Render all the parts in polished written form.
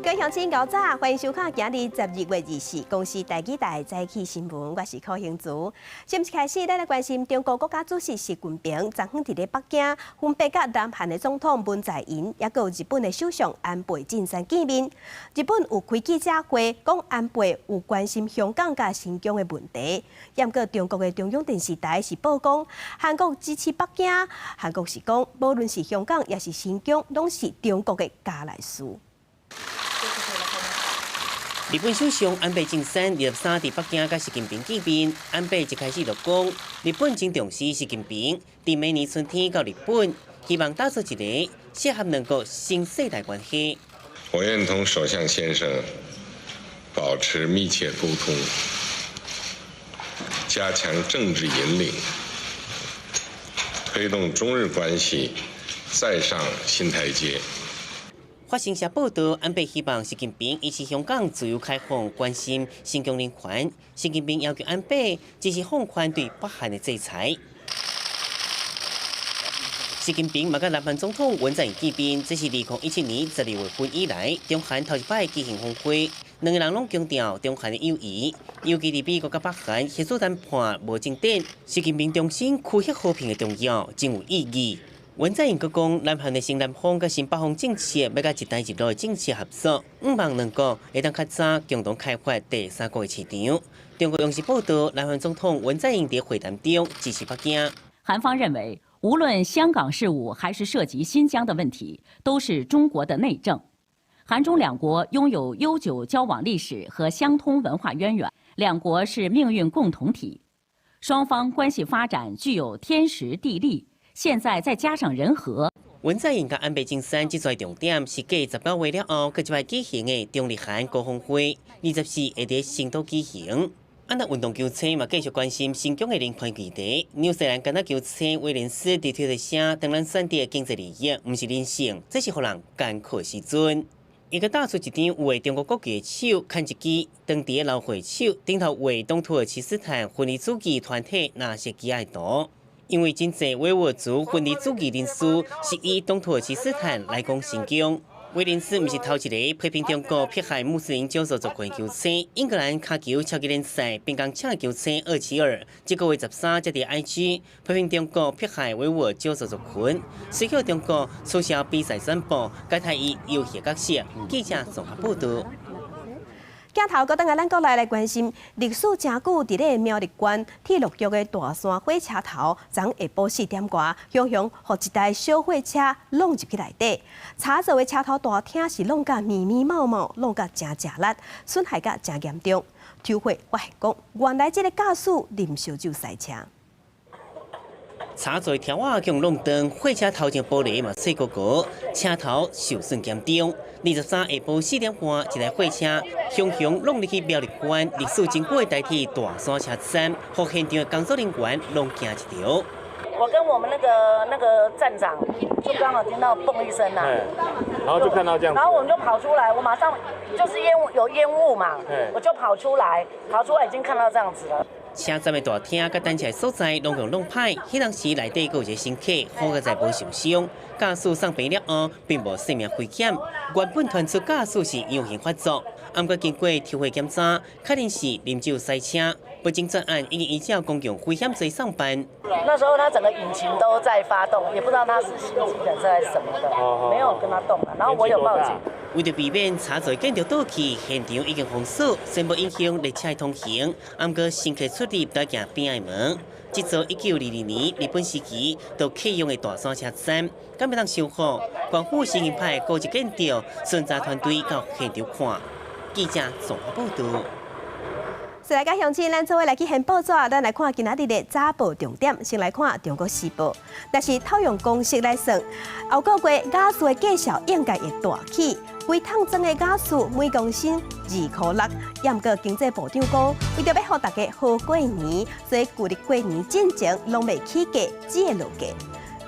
各位鄉親𠢕早，歡迎收看今日12月24公視台語台早起新聞，我是柯興慈。新聞開始，咱來關心中國國家主席習近平昨昏佇咧北京，分別佮南韓的總統文在寅，抑閣有日本的首相安倍晉三見面。日本有開記者會，講安倍有關心香港佮新疆的問題。毋過中國的中央電視台是報講，韓國支持北京，韓國是講，無論是香港抑是新疆，攏是中國的家內事。日本首相安倍晉三23佇北京佮習近平見面。安倍一開始就講，日本真重視習近平，佇明年春天到日本，希望打造一个適合兩國新世代關係。我願同首相先生保持密切溝通，加強政治引領，推動中日關係再上新台階。法新社報道，安倍希望習近平支持香港自由開放，關心新疆人權。習近平要求安倍支持放寬對北韓的制裁。習近平嘛佮南韓總統文在寅見面，這是2017年12月份以來，中韓頭一擺舉行峰會。兩个人攏強調中韓的友誼，尤其佇美國佮北韓核子談判無進展，習近平重申區域和平的重要，真有意義。文在寅閣講，南韓的新南方佮新北方政策欲佮一帶一路的政策合作，向望兩國會當較早共同開發第三國的市場。中國央視報道，南韓總統文在寅佇會談中支持北京。韓方認為，無論香港事務還是涉及新疆的問題，都是中國的內政。韓中兩國擁有悠久交往歷史和相通文化淵源，兩國是命運共同體，雙方關係發展具有天時地利。現在再加上人和。文在寅佮安倍晉三這逝重點是繼19月了後，閣一擺舉行的中日韓高峰會，24會佇成都舉行。啊，那運動球星嘛繼續關心新疆的人權議題。紐西蘭橄欖球星威廉斯佇推特寫，當咱選擇經濟利益，毋是人性，這是予人艱苦的時陣。伊閣打出一張畫中國國旗的手，牽一支當地的老歲手，頂頭畫東土耳其斯坦分離主義團體藍色旗的圖。因為真濟維吾爾族分離主義人士是以東土耳其斯坦來講新疆。威廉斯毋是頭一个批評中國迫害穆斯林少數族群球星，英格蘭跤球超級聯賽邊鋒搶球星厄齊爾，這個月13才佇 IG 批評中國迫害維吾爾少數族群，隨後中國取消比賽轉播，解體伊遊戲角色。記者綜合報道。鏡頭閣轉來咱國內來關心歷史誠久，佇咧苗栗縣鐵路局的大山火車頭，昨下晡4點外，雄雄予一台小貨車挵入去內底，柴座的車頭大廳是挵甲密密麻麻，挵甲誠食力，損害甲誠嚴重。抽血發現講，原來這个駕駛啉燒酒駛車。柴座柱仔共挵斷，貨車頭前玻璃嘛碎糊糊，車頭受損嚴重。23下晡4點半，一台貨車雄雄挵入去苗栗縣歷史真久的台鐵大山車站，予現場的工作人員攏驚一趒。我跟我們那個站長就剛好聽到嘣一聲啦，然後就看到這樣，然後我們就跑出來，我馬上就是煙霧有煙霧嘛，我就跑出來，跑出來已經看到這樣子了。車站的大廳佮等車所在攏共挵歹，彼當時內底閣有一个乘客，好佳哉無受傷。駕駛送病了後，並無生命危險。原本傳出駕駛是陽性發作，毋過經過抽血檢查，確認是啉酒駛車。不經專案已經依照公共危險罪送辦。那時候他整個引擎都在發動，也不知道他是心肌梗塞還是什麼的，沒有跟他動了。然後我有報警。為著避免柴座建築倒去，現場已經封鎖，先無影響列車通行。毋過乘客出入得行邊仔門。這座1922年日本時期就啟用的大山車站，敢欲當修復？縣府先派高級建築巡查團隊到現場看。記者綜合報道。來佮鄉親，咱做伙來去掀報紙，咱來看今仔日的早報重點。先來看《中國時報》，若是套用公式來算，後個月瓦斯的價數應該會大起。規桶裝的瓦斯每公升2箍6。也毋過經濟部長講，為著欲予大家好過年，所以舊曆過年進前攏袂起價，只會落價。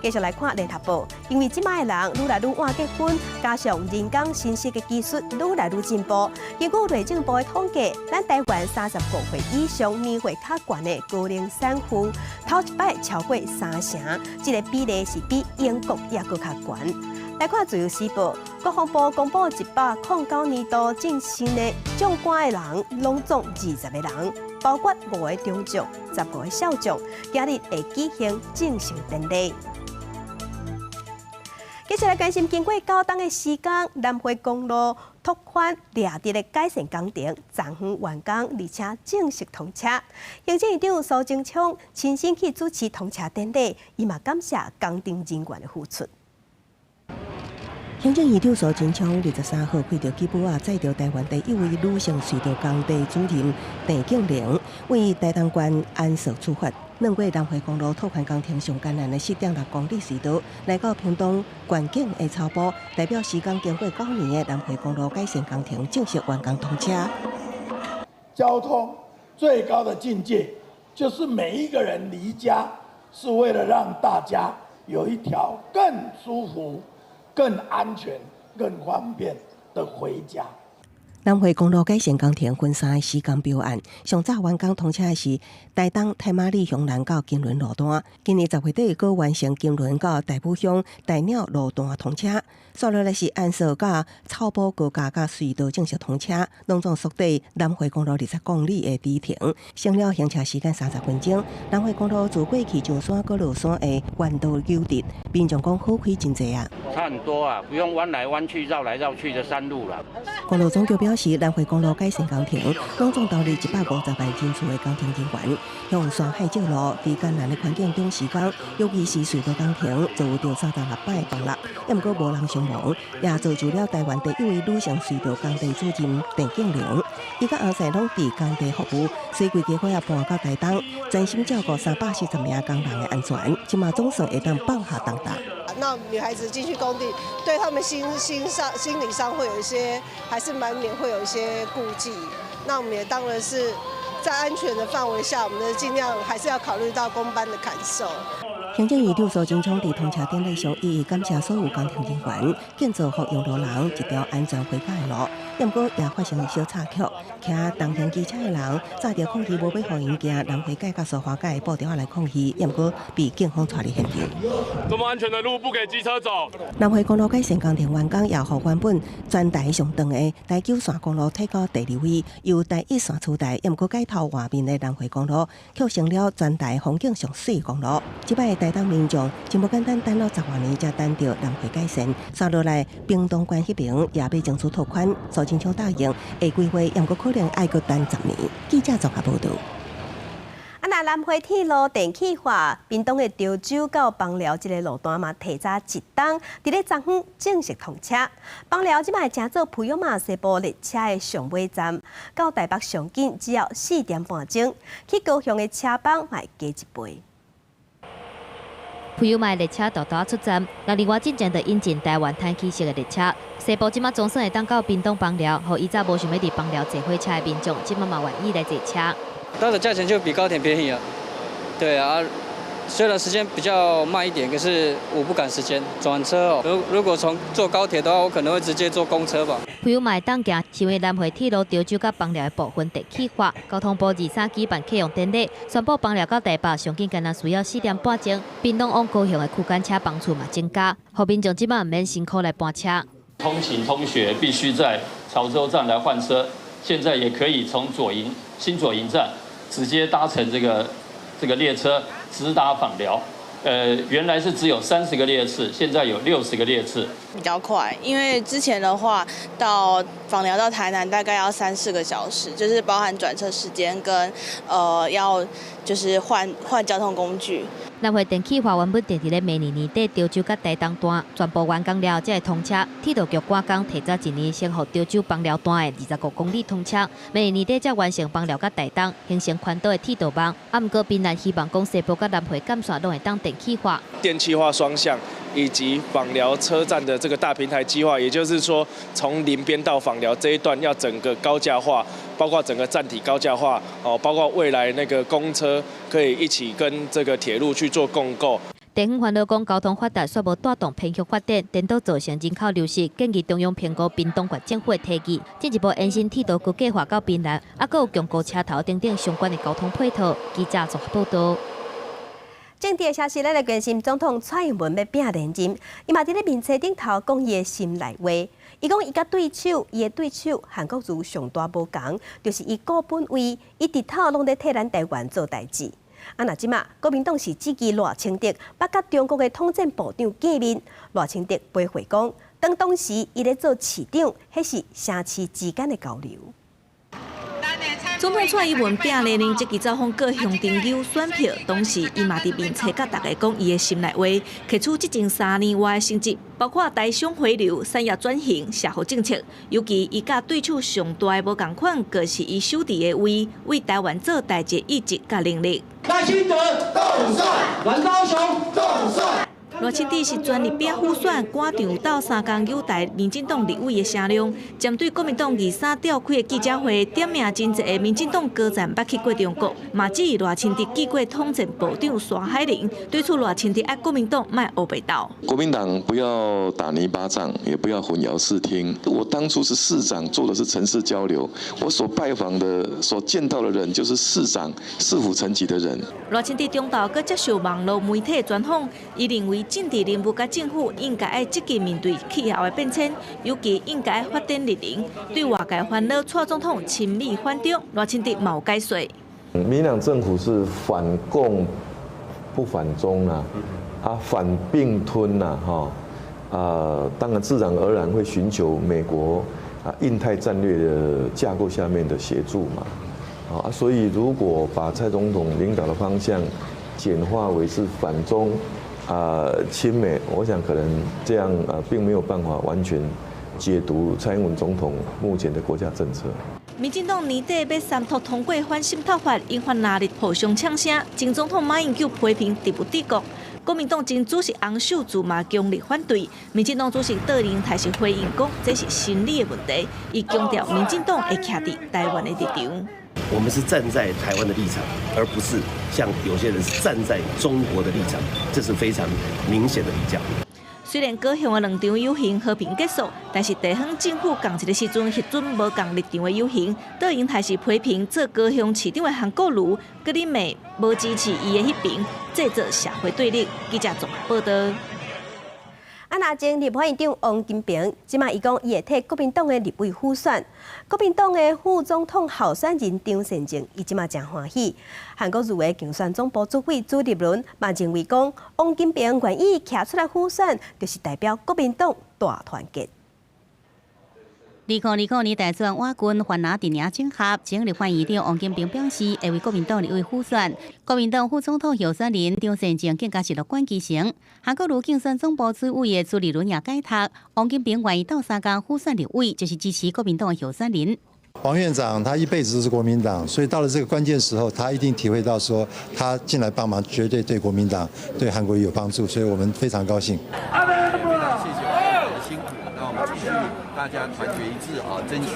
繼續來看聯合報，因為這擺的人愈來愈晚結婚，加上人工生殖的技術愈來愈進步，根據內政部的統計，咱台灣35歲以上年歲較懸的高齡產婦，頭一擺超過三成，這个比例是比英國猶閣較懸。來看《自由時報》，國防部公布109年度晉升的將官的人，攏總20個人，包括五个中將、15個少將。今日會舉行晉升典禮。繼續來關心，經過9冬的時間，南迴公路拓寬掠直的改善工程，昨昏完工，而且正式通車。行政院長蘇貞昌親身去主持通車典禮，伊嘛感謝工程人員的付出。行政院長蘇貞昌23號開著吉普仔，載著臺灣第一位女性隧道工地主任鄭敬玲，為台東縣安朔出發。兩月南迴公路拓寬工程上艱難的4.6公里隧道，來到屏東縣境的草埔，代表時間經過9年的南迴公路改善工程正式完工通車。交通最高的境界，就是每一個人離家，是為了讓大家有一條更舒服、更安全、更方便的回家。南迴公路改善工程分三个時間表案，上早完工通車的是台東太麻里鄉南到金崙路段，今年10月底閣完成金崙到大武鄉大鳥路段通車。紲落來是安朔到草埔高架佮隧道正式通車，攏總縮短南迴公路20公里的里程，省了行車時間30分鐘。南迴公路自過去上山閣落山的彎道糾直，民眾講好開真濟啊！差很多啊，不用彎來彎去、繞來繞去的山路啦。公路總局表示，南迴公路改善工程，攏總投入150萬人次的工程人員，用山海借路，佇艱難的環境中施工，尤其是隧道工程，造就36擺動力，猶毋過無人傷亡，也造就了臺灣第一位女性隧道工地主任鄭敬玲。伊佮翁婿攏佇工地服務，所以規家伙仔搬到台東，專心照顧340名工人的安全，這馬總算會當放下擔當。那女孩子進去工地，對他們心理上會有一些，還是難免會有一些顧忌。那我們也當然是在安全的範圍下，我們盡量還是要考慮到工班的感受。行政院長蘇貞昌佇通車典禮上，一一感謝所有工程人員，建造予用路人一條安全回家的路。毋過也發生小插曲，騎重型機車的人紮著抗議，無欲予𪜶行南迴界佮蘇花改的布條仔來抗議，毋過被警方帶入現場。這麼安全的路不給機車走。南迴公路改善工程完工，也予原本全台上長的台九線公路退到第二位，由台一線取代，毋過改頭換面的南迴公路，卻成了全台風景上媠公路。這擺台東民眾真無簡單，等了10外年才等著南迴改善，紲落來屏東縣彼邊也欲爭取拓寬，蘇貞昌答應會規劃，毋過可能愛閣等10年。記者綜合報導。啊，若南迴鐵路電氣化，屏東的潮州到枋寮這个路段嘛，提早一冬，佇咧昨昏正式通車。枋寮這擺成做普悠瑪西部列車的上尾站，到台北上緊只要4點半鐘，去高雄的車班嘛會加一倍。普悠瑪列車沓沓出站，6年外進前就引進臺灣坦氣式的列車。西部這馬總算會當到屏東枋寮，予以早無想欲佇枋寮坐火車的民眾，這馬嘛願意來坐車。它的價錢就比高鐵便宜啊，對啊，雖然時間比較慢一點，可是我不趕時間轉車哦。如果從坐高鐵的話，我可能會直接坐公車吧。普悠瑪會當行，是因為南迴鐵路潮州佮枋寮的部分電氣化，交通部23舉辦客運典禮，宣布枋寮到台北上緊干焦需要4點半鐘，屏東往高雄的區間車班次嘛增加，予民眾這馬毋免辛苦來搬車。通勤通學必須在潮州站來換車，現在也可以從左營新左營站直接搭乘這個列車直達枋寮。原來是只有30個列次，現在有60個列次。比較快，因為之前的話到枋寮到台南大概要3、4個小時，就是包含轉車時間跟要就是換換交通工具。南迴電氣化原本定佇咧明年年底潮州佮台東段全部完工了，才會通車。鐵道局趕工提早一年，先予潮州枋寮段的25公里通車，明年年底才完成枋寮佮台東，形成環島的鐵道網。啊，毋過屏南希望講西部佮南迴幹線攏會當電氣化。電氣化雙向以及枋寮車站的這個大平台計劃，也就是說，從林邊到枋寮這一段要整個高架化，包括整個站體高架化，哦，包括未來那個公車可以一起跟這個鐵路去做共構。地方煩惱講交通發達，卻無帶動偏鄉發展，顛倒造成人口流失，建議中央評估屏東縣政府的提議，進一步延伸鐵道高架化到屏南，啊，閣有強固車頭等等相關的交通配套。記者綜合報導。政治的消息，咱來關心總統蔡英文欲拚連任，伊嘛佇咧面冊頂頭講伊的心內話。伊講伊佮對手，伊的對手韓國瑜上大無仝，就是伊顧本位，伊直透攏咧替咱台灣做代誌。啊，若這馬國民黨是質疑賴清德，捌佮中國的統戰部長見面，賴清德回回講，當時伊咧做市長，彼是城市之間的交流。總統蔡英文拚連任，積極走訪各鄉朋友選票，同時伊嘛佇面冊佮大家講伊的心內話，提出執政3年外的成績，包括台商回流、產業轉型、社福政策。尤其伊佮對手上大的無仝款，就是伊守佇的位，為台灣做代誌意志佮能力。賴清德當選，阮高雄當選。賴清德是全力拚輔選，趕場鬥三工友台民進黨立委的聲量，針對國民黨23召開的記者會，點名真濟的民進黨高層捌去過中國，嘛指賴清德見過統戰部長沙海寧，對此賴清德愛國民黨莫烏白鬥。國民黨不要打泥巴仗，也不要混淆視聽。我當初是市長，做的是城市交流，我所拜訪的、所見到的人，就是市長、市府層級的人。賴清德中晝閣接受網路媒體專訪，伊認為政治人物佮政府應該愛積極面對氣候的變遷，尤其應該發展綠能。對外界煩惱蔡總統親美反中，賴清德嘛有解說。民黨政府是反共不反中啦，啊反併吞啦，哈，啊當然自然而然會尋求美國啊印太戰略的架構下面的協助嘛，啊所以如果把蔡總統領導的方向簡化為是反中啊親美，我想可能這樣啊並沒有辦法完全解讀蔡英文總統目前的國家政策。民進黨年底欲三讀通過反滲透法，引發藍綠互相嗆聲。前總統馬英九批評特不治國，國民黨前主席洪秀柱嘛強力反對。民進黨主席杜榮泰是回應講，這是心理的問題。伊強調，民進黨會徛佇台灣的立場。我們是站在台灣的立場，而不是像有些人是站在中國的立場，這是非常明顯的比較。雖然高雄的兩場遊行和平結束，但是地方政府仝一个時陣核准無仝立場的遊行，杜榮泰是批評做高雄市長的韓國瑜，閣咧罵無支持伊的彼爿，製造社會對立。記者綜合報道。啊，若前立法院長王金平，這馬伊講伊會替國民黨的立委輔選，國民黨的副總統候選人張善政，伊這馬誠歡喜。韓國瑜的競選總部主委朱立倫嘛認為講，王金平願意徛出來輔選，就是代表國民黨大團結。2025年大選，我軍泛藍陣營整合，前立法院長王金平表示，會為國民黨立委輔選。國民黨副總統候選人張善政更加是樂觀其成。韓國瑜競選總部主委的朱立倫也解讀，王金平願意鬥相共輔選立委，就是支持國民黨的候選人。王院長他一輩子都是國民黨，所以到了這個關鍵時候，他一定體會到說，他進來幫忙絕對對國民黨、對韓國瑜有幫助，所以我們非常高興。謝謝，辛苦，那我們繼續大家團結一致啊，爭取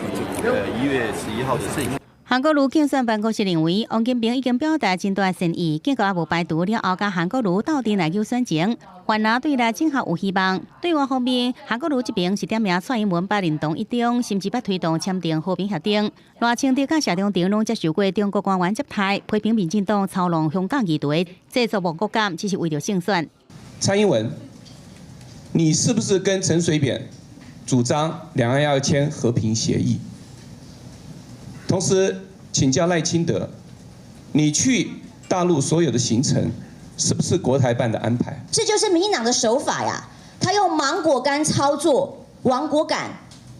1月11號的勝利。韓國瑜競選辦公室認為，王金平已經表達真大善意，結果也無排除了後佮韓國瑜鬥陣來有選情，泛藍對內整合有希望。對外方面，韓國瑜這爿是點名蔡英文捌認同一中，甚至捌推動簽訂和平協定。賴清德佮謝長廷攏接受過中國官員接待，批評民進黨操弄香港議題，製造亡國感，只是為著勝選。蔡英文，你是不是跟陳水扁主張兩岸要簽和平協議？同時請教賴清德，你去大陸所有的行程，是不是國台辦的安排？這就是民進黨的手法呀！他用芒果乾操作亡國感，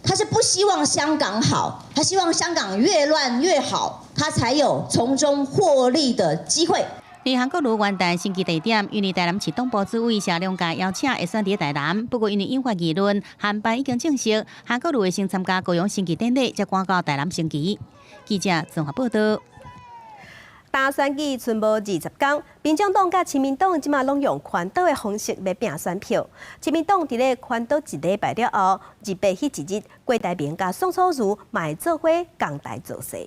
他是不希望香港好，他希望香港越亂越好，他才有從中獲利的機會。佇韓國瑜元旦登記地點，因為台南市黨部主委謝龍介邀請會選佇台南，不過因為引發議論，韓辦已經證實韓國瑜會先參加高雄升旗典禮，才趕到台南升旗。記者綜合報道。大選舉賰無20工，民眾黨佮親民黨這馬攏用環島的方式來拚選票。親民黨佇咧環島一禮拜了後，28彼一日，郭台銘佮宋楚瑜嘛會做伙仝台造勢。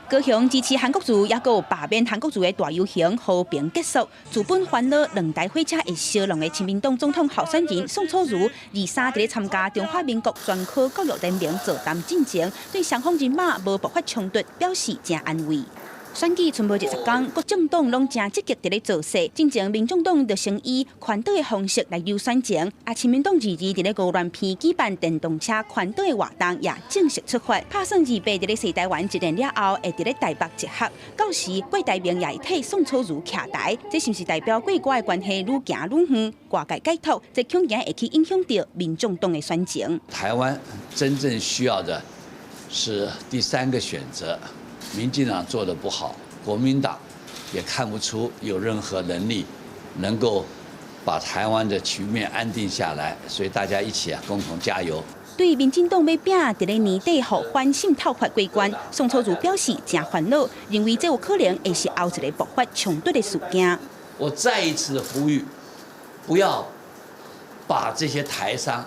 高雄支持韓國瑜，抑閣有罷免韓國瑜的大遊行和平結束。自本煩惱兩台火車會相撞的親民黨總統候選人宋楚瑜，23佇咧參加中華民國專科教育聯盟座談進前，對雙方人馬無爆發衝突表示誠安慰。選舉賰無20工，各政黨攏誠積極佇咧造勢。進前民眾黨就先以環島的方式來遊選情，啊，親民黨二二佇咧鵝鑾鼻舉辦電動車環島的活動，也正式出發。拍算28佇咧西台灣一連了後，會佇咧台北集合。到時郭台銘也會替宋楚瑜徛台，這是毋是代表郭郭的關係愈行愈遠？外界解讀，這恐驚會去影響著民眾黨的選情。台灣真正需要的是第三個選擇。民進黨做得不好，國民黨也看不出有任何能力能夠把台灣的局面安定下來，所以大家一起啊，共同加油。對民進黨欲拚佇咧年底予反滲透法過關，宋楚瑜表示誠煩惱，認為這有可能會是後一个爆發衝突的事件。我再一次呼籲，不要把這些台商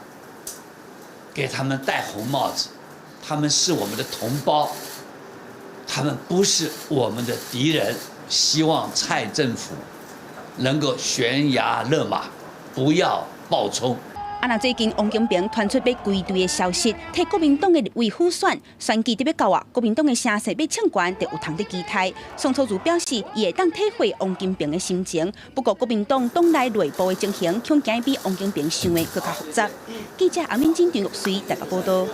給他們戴紅帽子，他們是我們的同胞。他們不是我們的敵人，希望蔡政府能夠懸崖勒馬，不要暴衝。啊！若最近王金平傳出欲歸隊的消息，替國民黨的立委輔選，選舉得欲到啊，國民黨的聲勢欲衝懸，就有通得期待。宋楚瑜表示，伊會當體會王金平的心情，不過國民黨黨內內部的情形，恐驚比王金平想的閣較複雜。記者阿敏晶、張玉穗台北報導。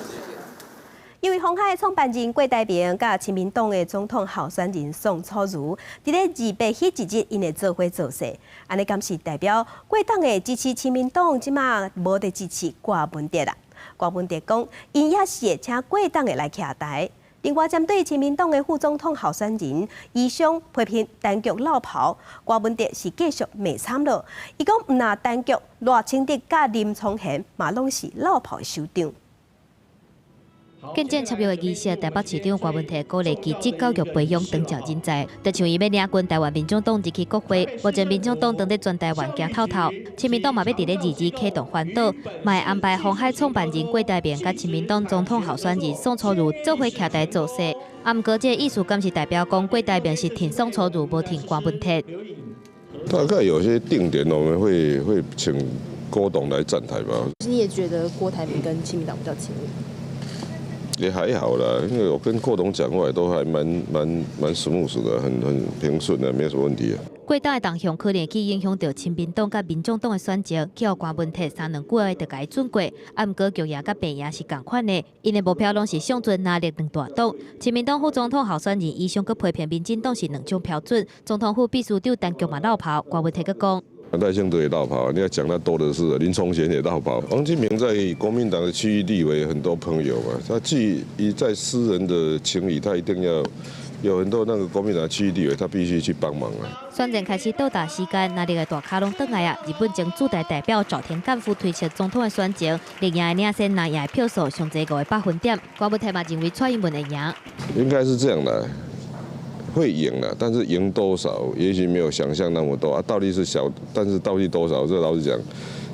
因為鴻海創辦人郭台銘佮親民黨的總統候選人宋楚瑜，佇咧28彼一日，𪜶會做伙造勢，按呢敢是代表郭黨的支持親民黨，這馬無佇支持郭文哲啦。郭文哲講，𪜶也是會請郭黨的來徛台。另外，針對親民黨的副總統候選人余湘批評陳菊落跑，郭文哲是繼續罵慘囉。伊講，毋但陳菊、賴清德佮林聰賢嘛，攏是落跑的首長。見證簽約的儀式，台北市長郭文哲鼓勵技職教育培養長照人才，就像伊欲領軍台灣民眾黨入去國會，目前民眾黨當佇全台灣行透透，親民黨嘛欲佇咧二二啟動環島，嘛會安排鴻海創辦人郭台銘佮親民黨總統候選人宋楚瑜做伙徛台造勢。啊，毋過這个意思敢是代表講郭台銘是挺宋楚瑜，無挺郭文哲？大概有些定點，我們會請郭董來站台吧。你也覺得郭台銘跟親民黨比較親密？也還好啦，因為我跟郭董講話也都還蠻 smooth 的，很平順的，沒有什麼問題啊。郭黨的動向可能去影響著親民黨佮民眾黨的選情，去予郭文哲三兩句話就共伊準過。啊，毋過菊贏佮白贏是仝款的，𪜶的目標攏是上陣拿力兩大黨。親民黨副總統候選人余湘閣批評民進黨是兩種標準，總統府秘書長陳菊嘛落跑，郭文哲閣講。賴清德也落跑，你要講那多的是，林聰賢也落跑。王金平在國民黨的區域立委很多朋友嘛，他既在私人的情誼，他一定要有很多那個國民黨區域立委，他必須去幫忙啊。選戰開始到達時間，那裡個大咖攏轉來啊！日本前駐台代表沼田幹夫推測總統的選情，綠營的領先藍營的票數上濟5個百分點。郭文哲嘛認為蔡英文會贏。應該是這樣的。會贏了，但是贏多少，也許沒有想象那麼多啊。到底是小，但是到底多少，這老實講，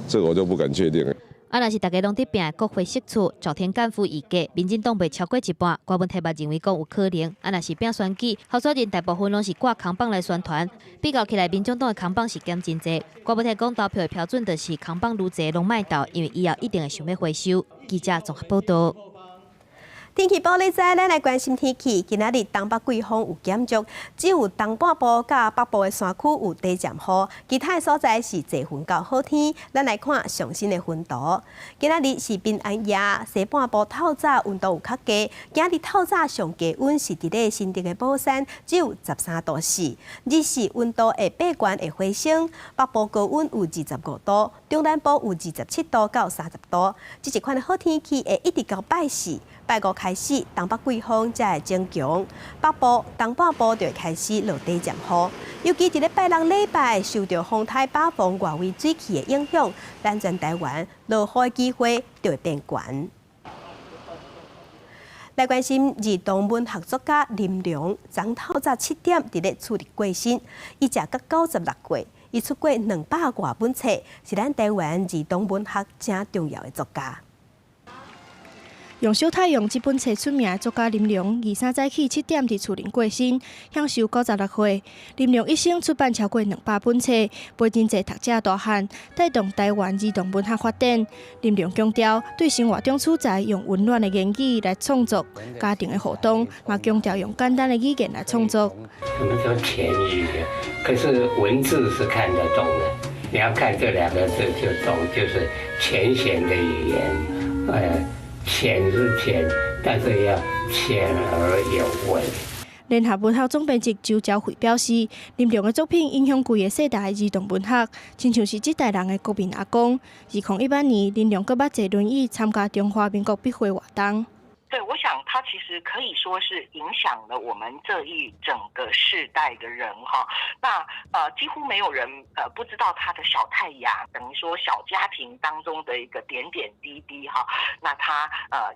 這個我就不敢確定。啊，若是大家攏佇拚國會席次，沼田幹夫預計民進黨袂超過一半。郭文哲嘛認為講有可能。啊，若是拚選舉，候選人大部分攏是掛扛棒來宣傳，比較起來，民眾黨的扛棒是減真濟。郭文哲講投票的標準就是扛棒愈濟攏莫投，因為以後一定會想欲回收。記者綜合報導。天氣報你知，咱來關心天氣。今仔日東北季風有減弱，只有東半部佮北部的山區有短暫雨，其他的所在是濟雲到好天。咱來看上新的雲圖。今仔日是平安夜，西半部透早溫度有較低。今日透早上低溫是佇咧新竹的寶山，只有13度4。日時溫度會變懸會回升，北部高溫有25度，中南部有27度到30度。這一款的好天氣會一直到拜四、拜五開始，東北季風才會增強，北部、東半部就會開始落短暫雨。尤其佇咧拜六禮拜，受著風颱巴縫外圍水汽的影響，咱全台灣落雨的機會就會變懸。來關心兒童文學作家林良，昨透早7點佇咧厝裡過身，伊食甲96歲，伊出過200外本冊，是咱台灣兒童文學誠重要的作家。用小太陽這本冊出名的作家林龍，23早起7點佇厝裡過身，享壽96歲。林龍一生出版超過200本冊，陪真濟讀者大漢，帶動台灣兒童文學發展。林龍強調，對生活中取材，用溫暖的言語來創作家庭的互動，嘛強調用簡單的語言來創作。什麼叫淺語？可是文字是看得懂的，你要看這兩個字就懂，就是淺顯的語言，淺是淺，但是要淺而有味。聯合文學總編輯周朝慧表示，林龍的作品影響規個世代的兒童文學，親像是這代人的國民阿公。2018年，林龍閣捌坐輪椅參加中華民國筆會活動。對，我想他其實可以說是影響了我們這一整個世代的人哈。那幾乎沒有人不知道他的小太陽，等於說小家庭當中的一個點點滴滴哈。那他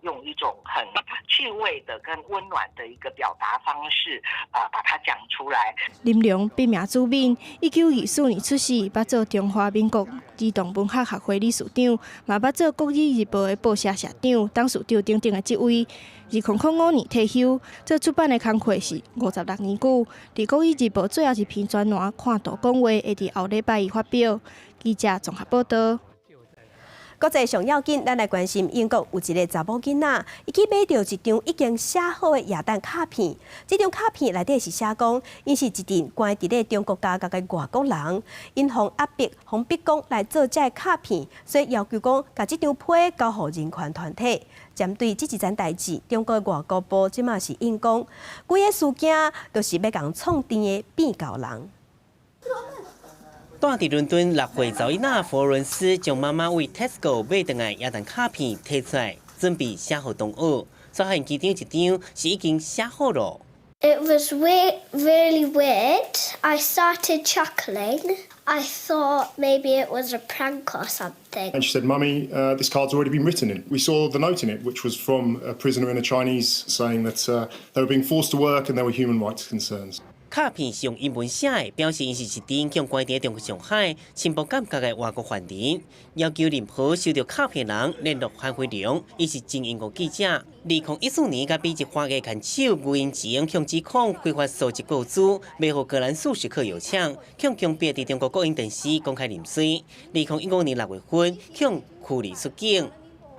用一種很趣味的跟溫暖的一個表達方式啊，把它講出來。林龍筆名子敏，1924年出世，捌做中華民國兒童文學學會理事長，嘛捌做國語日報的報社社長、董事長等等的職位。2005年退休，做出版的工課是56年久。佇國語日報最後一篇專欄《看圖講話》會佇後禮拜一發表。記者綜合報道。國際上要緊，咱來關心英國有一个查某囡仔，伊去買著一張已經寫好的耶誕卡片。這張卡片內底是寫講，𪜶是一陣關佇咧中國監獄的外國人，𪜶予壓迫，予逼供來做這个卡片，所以要求講，共這張批交予人權團體。針對這一件代誌，中國外交部這馬是應講，規个事件都是欲共創治的變猴人。住佇倫敦6歲查某囡仔佛倫斯將媽媽為 Tesco 買轉來耶誕卡片提出來，準備寫予同學。發現其中一張是已經寫好囉。 It was really weird. I started chuckling. I thought maybe it was a prank or something. And she said, "Mummy, this card's already been written in." We saw the note in it, which was from a prisoner and a Chinese saying that they were being forced to work and there were human rights concerns. 卡片是用英文寫的，表示𪜶是一陣予關佇中國上海深部監獄的外國犯人，要求任何收著卡片人聯絡韓飛龍，伊是前英國記者。2014年，佮美籍華裔牽手吳英晴向指控非法收集個資，賣予葛蘭素史克藥廠，予強迫佇中國國營電視公開認罪。2015年6月份，予驅離出境。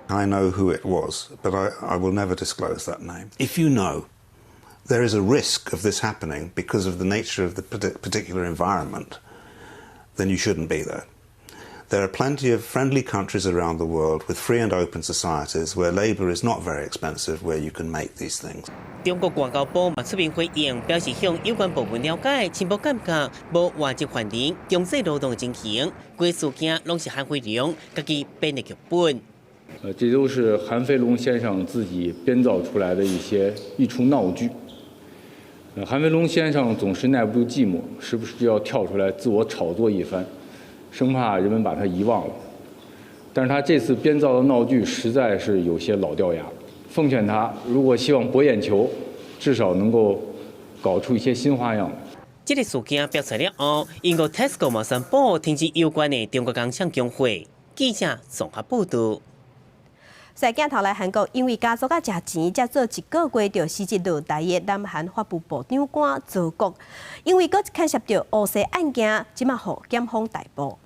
I know who it was, but I will never disclose that name. If you know there is a risk of this happening because of the nature of the particular environment, then you shouldn't be there. There are plenty of friendly countries around the world with free and open societies where labour is not very expensive, where you can make these things. 中國外交部嘛出面回應，表示向有關部門了解，深部監獄無外籍犯人強制勞動的情形，規事件攏是韓飛龍家己編的劇本。這都是韓飛龍先生自己編造出來的一些一出鬧劇。韓飛龍先生總是耐不住寂寞，時不時就要跳出來自我炒作一番，生怕人們把他遺忘了。但是他這次編造的鬧劇實在是有些老掉牙。奉勸他，如果希望博眼球，至少能夠搞出一些新花樣。這个事件爆出了後，英國 Tesco 嘛宣布停止有關的中國工廠供貨。記者綜合報道。踅鏡頭來韓國，因為家族佮食錢，才做一個月就辭職落台的南韓法務部長官曹國，因為閣牽涉著烏西案件，這馬予檢方逮捕。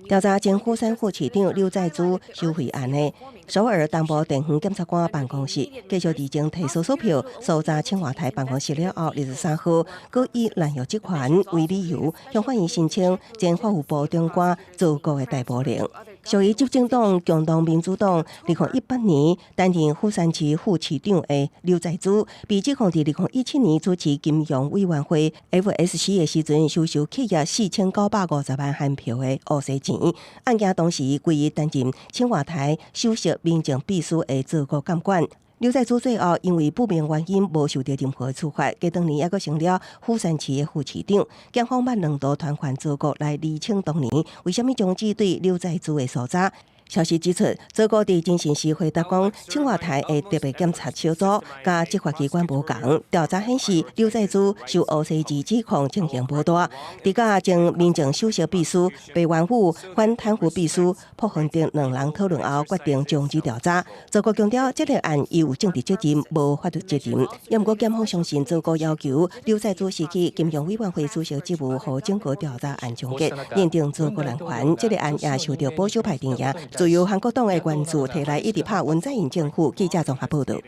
調查前釜山副市長柳在洙收賄案的首爾東部地方檢察官辦公室，繼續佇前提搜索票搜查青瓦台辦公室了後，23號，閣以濫用職權為理由，向法院申請前法務部長官曹國的逮捕令。屬於執政黨共同民主黨，2018年擔任釜山市副市長的柳在洙，被指控佇2017年主持金融委員會 FSC 的時陣，收受企業4950萬韓票的烏西錢。案件當時歸伊擔任青瓦台首席民政秘書的曹國監管。柳在洙最後因為不明原因無受著任何處罰，過當年猶閣成了釜山市的副市長。檢方捌兩度傳喚曹國來釐清當年為啥物終止對柳在洙的搜查。消息指出，祖高佇偵訊時回答講，青瓦台的特別檢察小組佮執法機關無仝，調查顯示劉在洙受烏西字指控情形無大。佇佮前民政首席秘書白元宇、反貪腐秘書朴亨哲兩人討論後，決定終止調查。祖高強調，這個案伊有政治責任，無法律責任。毋過檢方相信，祖高要求劉在洙辭去金融委員會主席職務，予整個調查案終結，認定祖高濫權。這個案也受到保守派陣營、自由韓國黨的關注，提來一直拍文在寅政府。記者綜合報導。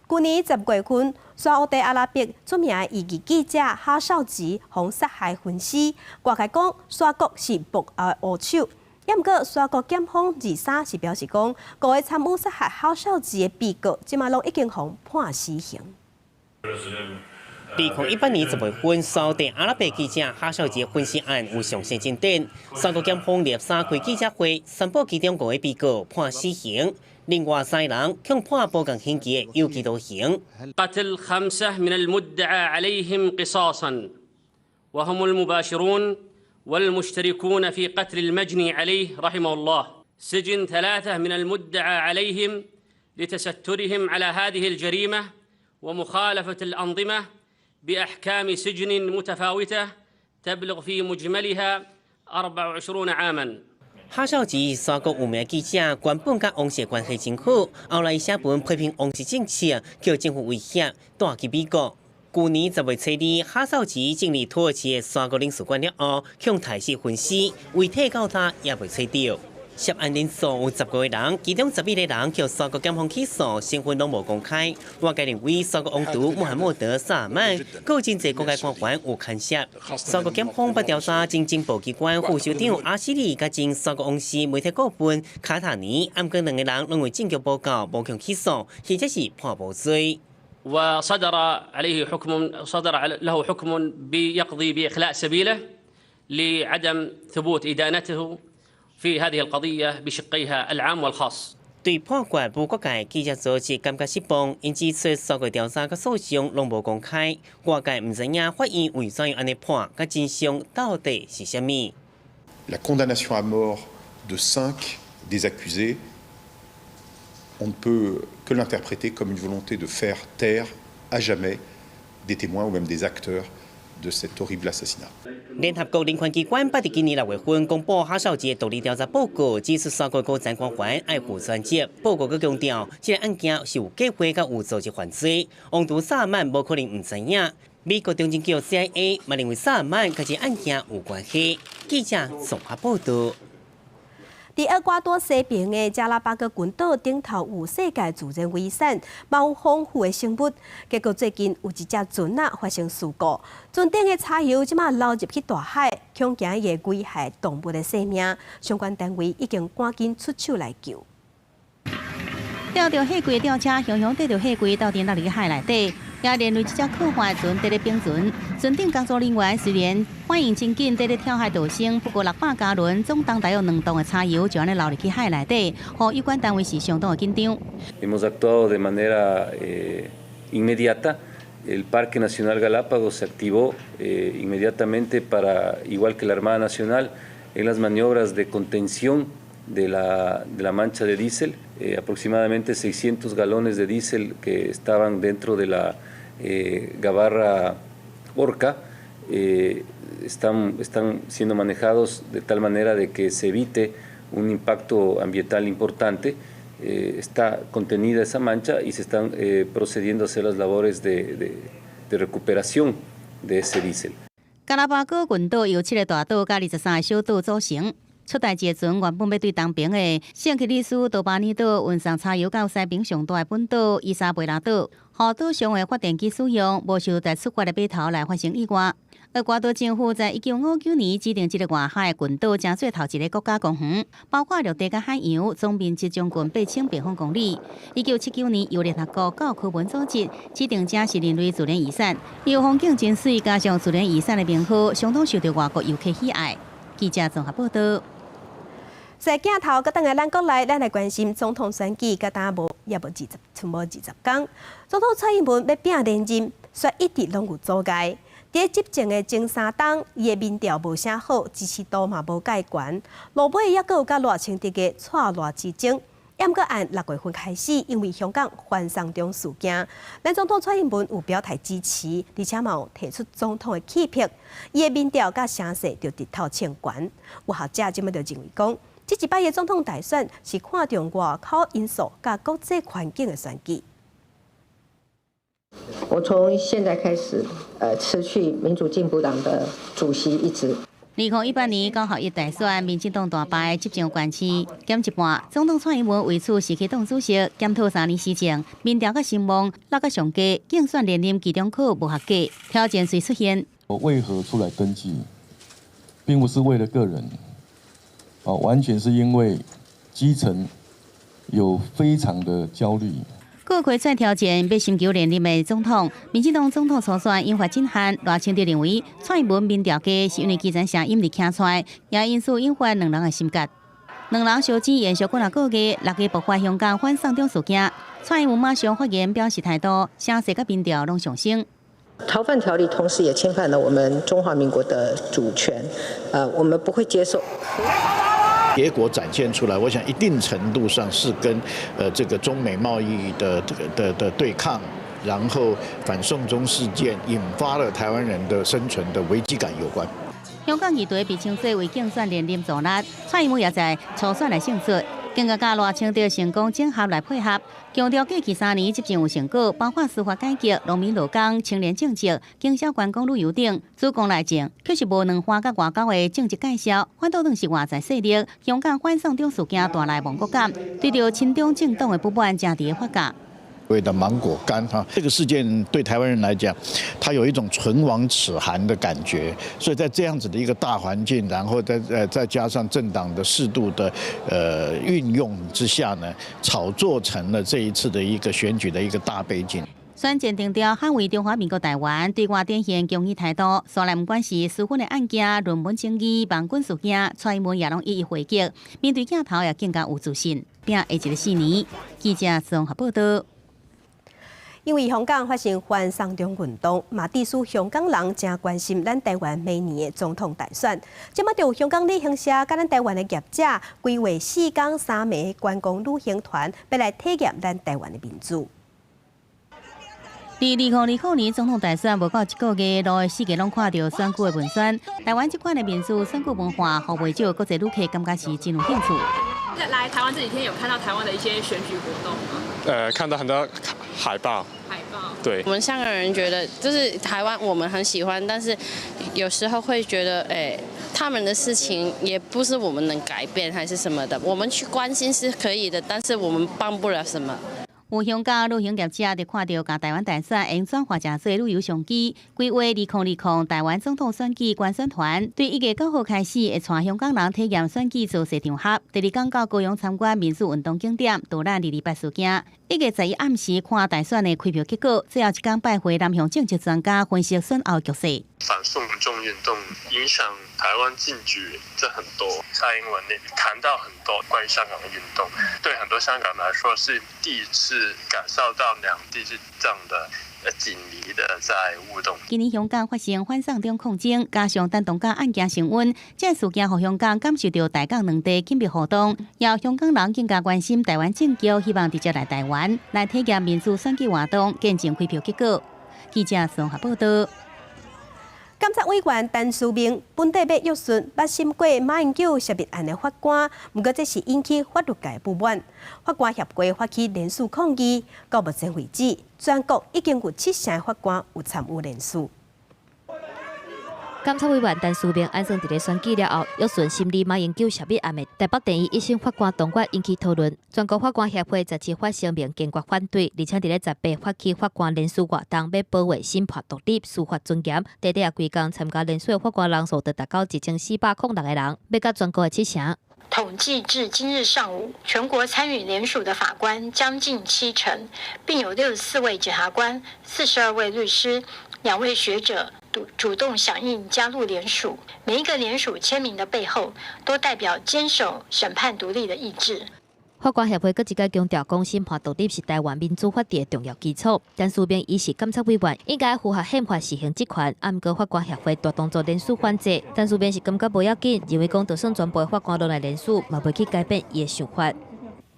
舊年10月份，沙烏地阿拉伯出名的異議記者哈紹吉予殺害焚屍，外界講沙國是幕後黑手。毋過沙國檢方23是表示講，五個參與殺害哈紹吉的被告，這馬攏已經予判死刑。2018年10月份，沙地阿拉伯記者哈紹吉焚屍案有上新進展。沙國檢方禮三開記者會，宣布其中五個被告判死刑，另外三人予判無仝刑期的有期徒刑。 قتل خمسة من المدعى عليهم قصاصا وهم المباشرون والمشتركون في قتل المجني عليه رحمه الله سجن ثلاثة من المدعى عليهم لتسترهم على هذه الجريمة ومخالفة الأنظمة بأحكام سجن متفاوتة تبلغ في مجملها 24 عاما 哈紹吉是沙國有名記者，原本佮王室關係真好，後來寫文批評王室政策，予政府威脅，蹛去美國。舊年10月初二，哈紹吉進入土耳其的沙國領事館了後，予刣死焚屍，遺體到今也未揣著。涉案人數有15個人，其中11個人予沙國檢方起訴，身份攏無公開。外界認為沙國王儲穆罕默德·薩爾曼，閣有真濟國家官員有牽涉。沙國檢方捌調查前情報機關副首長阿西里，佮前沙國王室媒體顧問卡塔尼，毋過兩个人攏為證據無夠，無予起訴，或者是判無罪。 وصدر عليه حكم صدر له حكم بيقضي بإخلاء سبيله لعدم ثبوت إدانته في هذه القضية بشقيها العام والخاص。對判決無國界記者組織感覺失望，𪜶指出沙國調查佮訴訟攏無公開，外界毋知影法院為怎樣按呢判，佮真相到底是啥物。 La condamnation à mort de cinq des accusés, on ne peut que l'interpréter comme une volonté de faire taire à jamais des témoins ou même des acteurs de cet horrible assassinat. 聯合國人權機關捌佇今年6月份公布哈紹吉的獨立調查報告，指出沙國高層官員愛負全責。報告閣強調，這个案件是有計劃佮有組織犯罪。王儲薩爾曼無可能毋知影。美國中情局 CIA 嘛認為薩爾曼佮這案件有關係。記者綜合報導。佇厄瓜多西邊的加拉巴哥群島頂頭有世界自然遺產，嘛有豐富的生物。結果最近有一隻船仔發生事故，船頂的柴油這馬流入去大海，恐驚會危害動物的性命。相關單位已經趕緊出手來救。吊著貨櫃吊車，雄雄綴著貨櫃鬥陣落入去海內底，也連累這隻客貨船佇咧冰船。船頂工作人員雖然反應真緊，佇咧跳海逃生，不過600加侖總重大約2噸的柴油就按呢流入去海內底，予有關單位是相當的緊張。 Hemos actuado de manera inmediata. El Parque Nacional Galápagos se activó inmediatamente para, igual que la Armada Nacional, en las maniobras de contención de la mancha de diésel, aproximadamente 600 galones de diésel que estaban dentro de la gabarra Orca, están siendo manejados de tal manera de que se evite un impacto ambiental importante. Está contenida esa mancha y se están procediendo a hacer las labores de recuperación de ese diésel. 加拉巴哥群島由七个大島佮23个小島組成。出代誌的船原本欲對東爿的聖克里斯多巴尼島運送柴油到西爿上大的本島伊莎貝拉島，予島上的發電機使用，無想佇出發的碼頭來發生意外。厄瓜多政府在1959年指定這个外海群島，成做頭一个國家公園，包括陸地佮海洋，總面積將近8000平方公里。1979年由聯合國教科文組織指定這是人類自然遺產，由風景真媠，加上自然遺產的名號，相當受到外國遊客喜愛。記者綜合報導。在鏡頭，閣轉來咱國內，咱來關心總統選舉，佮今無猶無二十，賰無20工。總統蔡英文欲拚連任，卻一直攏有阻礙。佇執政的前三冬，伊的民調無啥好，支持度嘛無蓋懸。落尾猶閣有佮賴清德的蔡賴之爭。毋過按六月份開始，因為香港反送中事件，咱總統蔡英文有表態支持，而且嘛有提出總統的氣魄，伊的民調佮聲勢就直透衝懸。有學者這擺就認為講，這一擺的總統大選是看重外口因素佮國際環境的選舉。我從現在開始，辭去民主進步黨的主席一職。 2018年9合一大選，民進黨大敗，執政縣市減一半。總統蔡英文為此辭去黨主席，檢討3年施政，民調佮聲望落甲上低，競選連任期中考無合格，挑戰遂出現。我為何出來登記，並不是為了個人，啊，完全是因為基層有非常的焦慮。閣開出挑戰，欲尋求連任的總統，民進黨總統初選引發震撼。賴清德認為蔡英文民調低，是因為基層聲音佇徛出來，也因此引發兩人的心結。兩人相爭延續幾若個月，6月爆發香港反送中事件，蔡英文馬上發言表示態度，聲勢佮民調攏上升。逃犯條例同時也侵犯了我們中華民國的主權，我們不會接受。結果展現出來，我想一定程度上是跟這個中美貿易的對抗，然後反送中事件引發了台灣人的生存的危機感有關。香港議題被稱作為競選連任助力，蔡英文也在初選來勝出，更加佮賴清德成功整合來配合，強調過去3年執政有成果，包括司法改革、農民勞工、青年政策、經銷觀光旅遊等。主攻內政，卻是無兩岸佮外交的政治介紹，反倒轉是外在勢力。香港反送中事件帶來亡國感，對著親中政黨的不滿誠佇咧發酵。所謂的芒果乾哈，這個事件對台灣人來講，它有一種唇亡齒寒的感覺。所以在這樣子的一個大環境，然後再加上政黨的適度的運用之下呢，炒作成了這一次的一個選舉的一個大背景。選戰定調捍衛中華民國台灣，對外展現強硬態度。所來毋管是司法的案件、論文爭議、網軍事件，蔡英文也攏一一回擊。面對鏡頭也更加有自信。拼下一个四年，記者綜合報道。因為香港發生反送中運動，嘛致使香港人誠關心咱台灣明年的總統大選。這擺就有香港旅行社佮咱台灣的業者規劃4工3暝觀光旅行團，欲來體驗咱台灣的民主。佇2020年總統大選無夠一個月，路的四界攏看著選舉的文宣。台灣這款的民主選舉文化，予袂少國際旅客感覺是真有興趣。來台灣這幾天有看到台灣的一些選舉活動嗎？看到很多海報。海報。對。我們香港人覺得，就是台灣我們很喜歡，但是有時候會覺得，他們的事情也不是我們能改變，還是什麼的。我們去關心是可以的，但是我們幫不了什麼。有香港旅行業者佇看著共台灣大選會轉化成做旅遊商機，規劃2020台灣總統選舉觀選團，對1月9號開始，會帶香港人體驗選舉造勢場合。第二工到高雄參觀民主運動景點，導覽228事件。1月11暗時看大選的開票結果，最後一工拜會南向政策專家分析選後局勢。反送中運動影響台灣政局，這很多。蔡英文那談到很多關於香港的運動，對很多香港人來說是第一次感受到兩地是這樣的緊密的在互動。今年香港發生反送中抗爭，加上丹東港案件升溫，這事件予香港感受著台港兩地緊密互動，也予香港人更加關心台灣政局，希望直接來台灣來體驗民主選舉活動，見證開票結果。記者綜合報道。監察委員陳思明本底欲約訊捌審過馬英九泄密案的法官，毋過這是引起法律界不滿。法官協會發起聯署抗議，到目前為止，全國已經有7成法官有參與聯署。監察委員陳思明按算佇咧選舉了後，約訊審理馬英九泄密案的台北地院一審法官裁決引起討論。全國法官協會17發聲明堅決反對，而且佇咧18發起法官聯署活動，欲保衛審判獨立、司法尊嚴。短短幾工參加聯署的法官人數就達到1406個人，欲佮全國的7成。統計至今日上午，全國參與聯署的法官將近7成，並有64位檢察官、42位律師、2位學者主動響應加入聯署。每一個聯署簽名的背後，都代表堅守審判獨立的意志。法官協會閣一擺強調，講審判獨立是台灣民主法治的重要基礎。陳澍明伊是監察委員，應該符合憲法施行職權。啊，毋過法官協會大動作聯署反制，陳澍明是感覺無要緊，認為講就算全部的法官攏來聯署，嘛袂去改變伊的想法。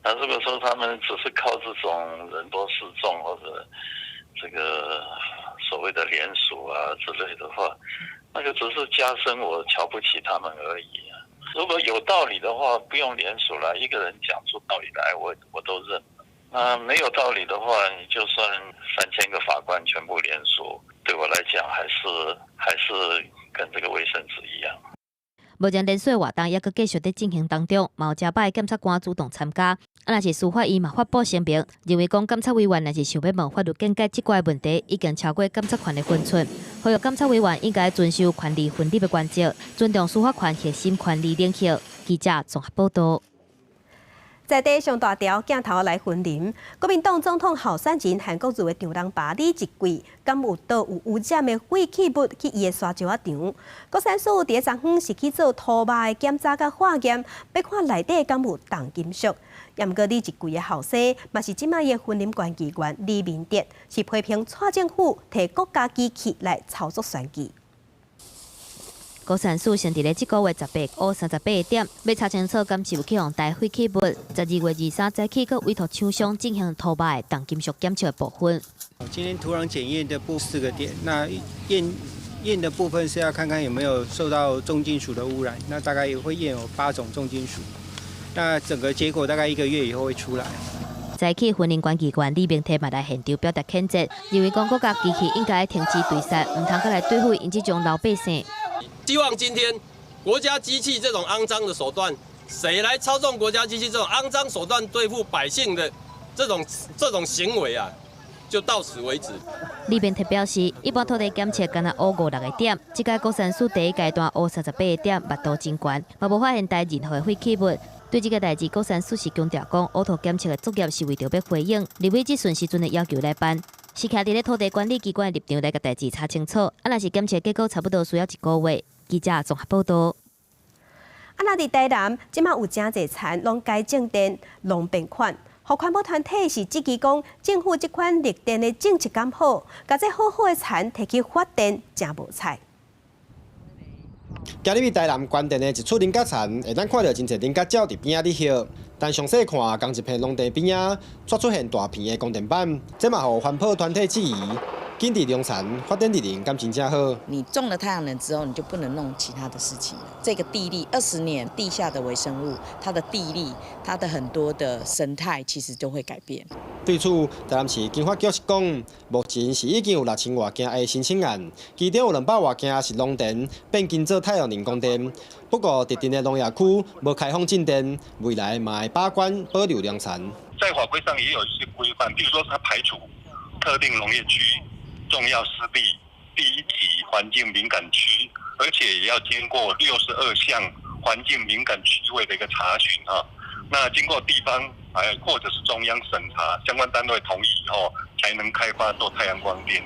那如果說他們只是靠這種人多勢眾或者這個所謂的聯署啊之類的話，那個只是加深我瞧不起他們而已。如果有道理的話，不用聯署了，一個人講出道理來，我都認。那沒有道理的話，你就算3000個法官全部聯署，對我來講，還是跟這個衛生紙一樣。目前聯署的活動猶閣繼續佇進行當中，嘛有誠擺檢察官主動參加。啊，若是司法院嘛發布聲明，認為講監察委員若是想欲問法律見解這寡問題，已經超過監察權的分寸。呼籲監察委員應該遵守權力分立的原則，尊重司法權核心權力領域。記者綜合報道。在地上大條鏡頭來雲林，國民黨總統候選人韓國瑜的丈人爸李一貴，敢有倒有污染的廢棄物去伊的沙石仔場？國產署佇昨昏是去做土肉的檢查佮化驗，欲看內底敢有重金屬。毋過李一貴的後生，嘛是這擺的雲林縣議員李明哲，是批評蔡政府提國家機器來操作選舉。高山署先佇咧這個月18挖38個點，欲查清楚敢是有去予帶廢棄物。12月23早起，閣委託廠商進行土肉的重金屬檢測的部分。今天土壤檢驗的部四個點，那驗的部分是要看看有沒有受到重金屬的污染，那大概也會驗有8種重金屬。那整個結果大概一個月以後會出來。早起，雲林縣議員李明提嘛來現場表達譴責，認為講國家機器應該停止對殺，毋通閣來對付𪜶這種老百姓。希望今天國家機器這種骯髒的手段，誰來操縱國家機器這種骯髒手段對付百姓的這種行為啊，就到此為止。李明特表示，一般土地檢測敢若挖五六個點，這屆國產署第一階段挖38個點，密度真懸，嘛無發現帶任何的廢棄物。對這個代誌，國產署是強調講，挖土檢測的作業是為著欲回應立委質詢時陣的要求來辦。是徛佇咧土地管理機關的立場來共代誌查清楚。啊，若是檢測結果差不多需要一個月。記者綜合報道。啊，若佇台南，這馬有誠濟田攏改種電農變款，予環保團體是質疑講，政府這款綠電的政策敢好，共這好好的田提去發電，誠無彩。今日台南關田的一處菱角田，會當看著真濟菱角鳥佇邊仔咧歇。但詳細看，仝一片農地邊仔，卻出現大片的光電板，這嘛予環保團體質疑。緊佇農田發展綠能，敢真正好？你種了太陽能之後，你就不能弄其他的事情了。這個地力20年地下的微生物，它的地力，它的很多的生態，其實都會改變。對此，台南市經發局是講，目前是已經有6000外件的申請案，其中有200外件是農田變更做太陽能光電。不過，特定的農業區無開放進電，未來嘛會把關保留農田。在法規上也有一些規範，比如說它排除特定農業區、重要濕地、第一級環境敏感區，而且也要經過62項環境敏感區位的一個查詢哈。那經過地方哎或者是中央審查，相關單位同意以後，才能開發做太陽光電。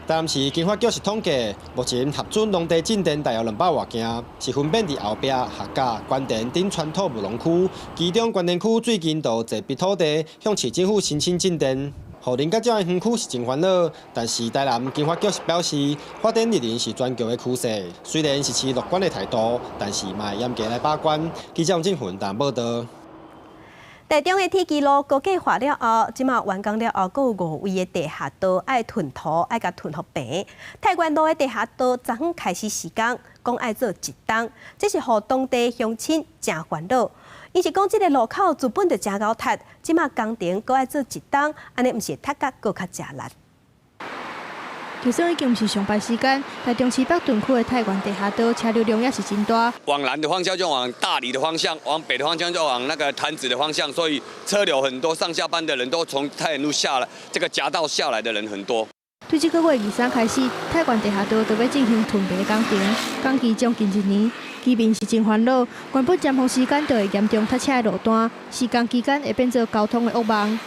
台南市經發局是統計，目前核准農地進電大約200外件，是分別佇後壁、客家、關田等傳統務農區。其中關田區最近就有一筆土地向市政府申請進電，予菱角鳥的園區是真煩惱。但是台南經發局是表示，發展綠能是全球的趨勢，雖然是持樂觀的態度，但是嘛會嚴格來把關。記者王振雲台報道。台中的鐵支路高架化了後，這馬完工了後，閣有五位的地下道愛褪土，愛共褪予平。太原路的地下道昨昏開始施工，講愛做一冬，這是予當地鄉親誠煩惱。𪜶是講這个路口原本就誠𠢕塞，這馬工程閣愛做一冬，按呢毋是塞甲閣較食力。就算已經毋是上班時間，台中市北屯區的太原地下道車流量也是真大。往南的方向就往大里的方向，往北的方向就往那個潭子的方向，所以車流很多，上下班的人都從太原路下來，這個夾道下來的人很多。對這個月23開始，太原地下道就欲進行褪平的工程，工期將近一年，居民是真煩惱。原本尖峰時間就會嚴重塞車的路段，施工期間會變做交通的噩夢。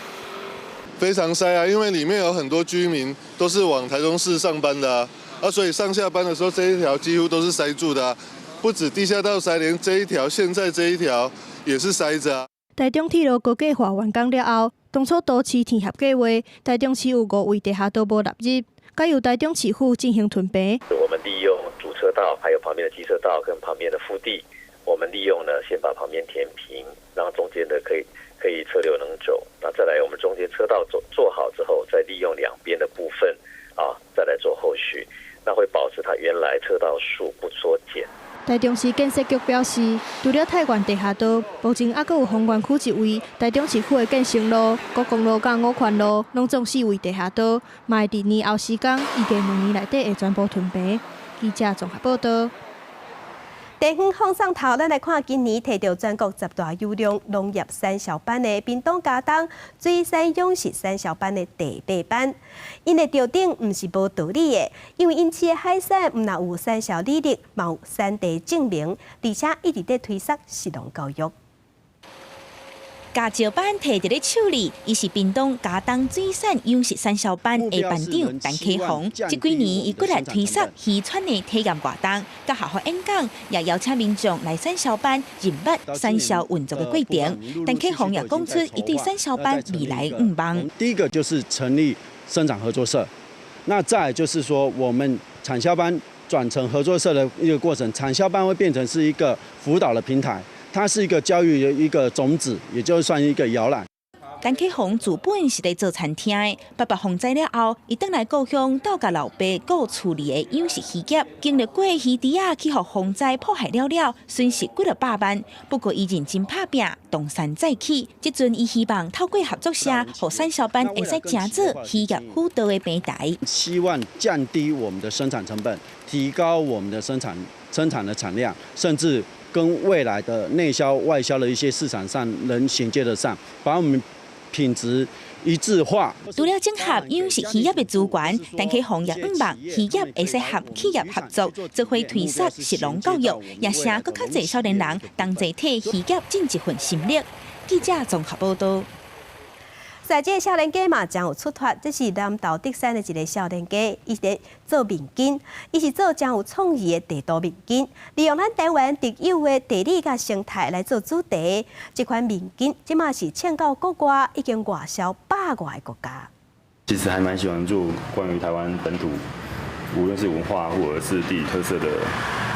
非常塞啊，因為裡面有很多居民都是往台中市上班的啊，啊，所以上下班的時候這一條幾乎都是塞住的啊，不止地下道塞，連這一條現在這一條也是塞著啊。台中鐵路高架化完工了後，當初都市天合計劃，台中市有五位地下道無納入，改由台中市府進行吞併。我們利用主車道，還有旁邊的機車道跟旁邊的腹地，我們利用呢，先把旁邊填平，讓中間的可以車流能走。那再來，我們中間車道做好之後，再利用兩邊的部分啊，再來做後續，那會保持它原來車道數不縮減。台中市建設局表示，除了泰源地下道，目前猶閣有豐原區一位，台中市區的建成路、國光路佮五權路，攏總四位地下道，嘛會佇年後時間，預計2年內底會全部吞併。記者綜合報道。地方放送頭，咱來看今年提著全國10大優良農業產銷班的屏東佳冬水產養殖產銷班的第八班，𪜶的著頂毋是無道理的，因為𪜶飼的海產毋但有產銷履歷，嘛有產地證明，而且一直佇推捒食農教育。嘉石班提佇咧手裡，伊是屏東佳冬水產養殖產銷班的班長陳啟宏。這幾年，伊骨力推捒漁村的體驗活動，佮校方演講，也邀請民眾來產銷班認捌產銷運作的過程。陳啟宏也講出伊對產銷班未來願望。第一個就是成立生產合作社，那再來就是說，我們產銷班轉成合作社的一個過程，產銷班會變成是一個輔導的平台。它是一個教育的一個種子，也就算一個搖籃。陳啟宏自本是佇做餐廳的，八八風災了後，伊轉來故鄉鬥共老爸顧厝裡的養殖漁業，經歷過漁池仔去予風災破壞了了，損失幾若百萬。不過伊認真拍拚，東山再起。這陣伊希望透過合作社，予產銷班會使成做漁業輔導的平台。希望降低我們的生產成本，提高我們的生產的產量，甚至跟未來的內銷外銷的一些市場上能銜接得上，把我們品質一致化。除了整合養殖漁業的資源，陳啟宏也向望漁業會使和企業合作，做伙推捒食農教育，也請閣較濟少年人同齊替漁業盡一份心力。記者綜合報道。在這个少年家嘛，真有出脫。這是南投竹山的一个少年家，伊佇做面筋，伊是做真有創意的地圖面筋，利用咱台灣特有的地理佮生態來做主題。這款面筋這馬是衝到國外，已經外銷百外个國家。其實還蠻喜歡做關於台灣本土，無論是文化或者是地理特色的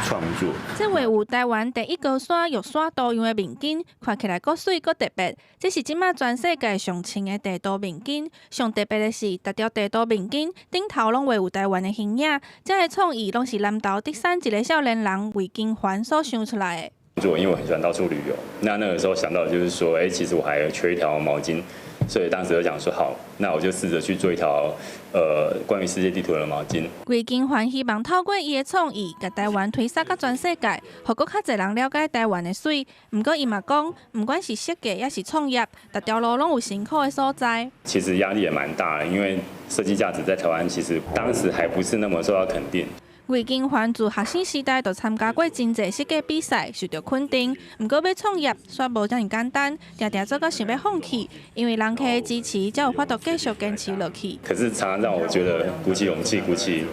創作。這畫有台灣第一高山玉山圖樣的面筋，看起來閣媠閣特別。這是這馬全世界上穿的地圖面筋。上特別的是，逐條地圖面筋頂頭攏畫有台灣的形影。這个創意攏是南投竹山一个少年人魏金環所想出來的。因為我很喜歡到處旅遊，那個時候想到就是說，欸，其實我還缺一條毛巾，所以當時就想說，好，那我就試着去做一條，關於世界地圖的毛巾。魏金環希望透過伊的創意，共台灣推捒到全世界，予閣較濟人了解台灣的媠。毋過伊嘛講，毋管是設計抑是創業，逐條路攏有辛苦的所在。其實壓力也蠻大的，因為設計價值在台灣其實當時還不是那麼受到肯定。魏金環自學生時代就參加過真濟設計比賽，受著肯定。毋過欲創業，煞無遮爾簡單，定定做到想欲放棄，因為人客的支持，才有法度繼續堅持落去。可是常常讓我覺得鼓起勇氣、鼓起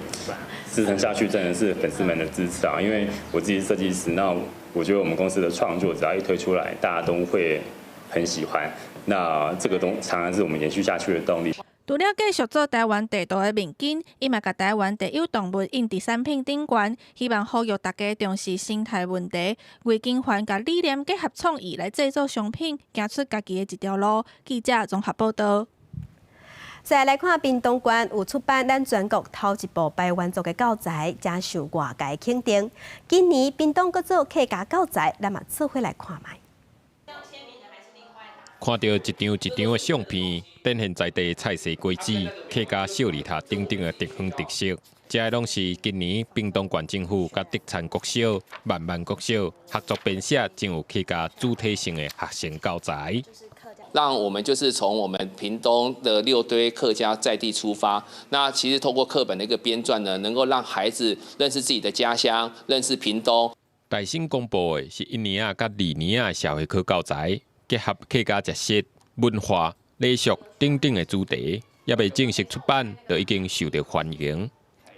支撐下去，真的是粉絲們的支持啊！因為我自己是設計師，那我覺得我們公司的創作只要一推出來，大家都會很喜歡。那這個東常常是我們延續下去的動力。除了繼續做台灣地圖的面筋，伊嘛共台灣特有動物印佇產品頂懸，希望呼籲大家重視生態問題。魏金環共理念結合創意來製作商品，行出家己的一條路。記者綜合報道。再來看屏東縣有出版咱全國頭一部排灣族的教材，誠受外界肯定。今年屏東閣做客家教材，咱嘛做伙來看覓。看著一張一張的相片，展現在地菜色果子、客家小里塔等等的地方特色，這个攏是今年屏東縣政府佮竹田國小、萬萬國小合作編寫，真有客家主題性的學生教材。讓我們就是從我們屏東的六堆客家在地出發，那其實透過課本的一個編撰呢，能夠讓孩子認識自己的家鄉，認識屏東。大省公布的是一年仔佮二年仔的社會科教材。結合客家食食、文化、禮俗等等的主題，猶未正式出版，就已經受到歡迎。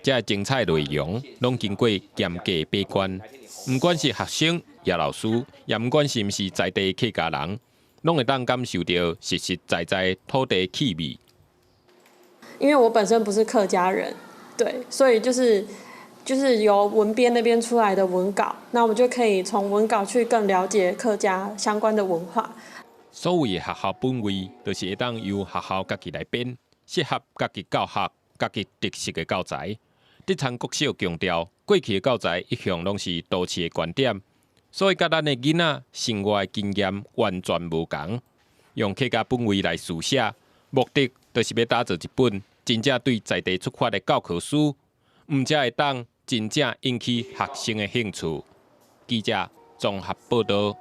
這个精彩內容攏經過嚴格把關，毋管是學生、抑老師，也毋管是毋是在地客家人，攏會當感受著實實在在土地氣味。因為我本身不是客家人，對，所以就是由文編那邊出來的文稿，那我們就可以從文稿去更了解客家相關的文化。所謂的學校本位，就是會當由學校家己來編，適合家己教學、家己特色的教材。德田國小強調，過去的教材一向攏是都市的觀點，所以佮咱的囡仔生活的經驗完全無仝。用客家本位來書寫，目的就是欲打造一本真正對在地出發的教科書，毋才會當真正引起學生的興趣。記者綜合報導。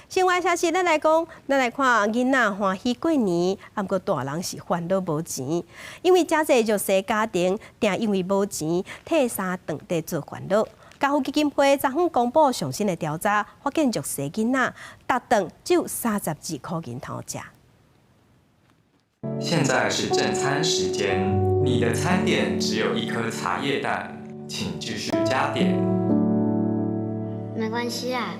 新聞消息，咱來講，咱來看囡仔歡喜過年，啊，毋過大人是煩惱無錢，因為誠濟弱勢家庭，定因為無錢退三頓佇做煩惱。家扶基金會昨昏公布上新的調查，發現弱勢囡仔逐頓只有32箍銀通食。現在是正餐時間，你的餐點只有一顆茶葉蛋，請繼續加點。沒關係啊。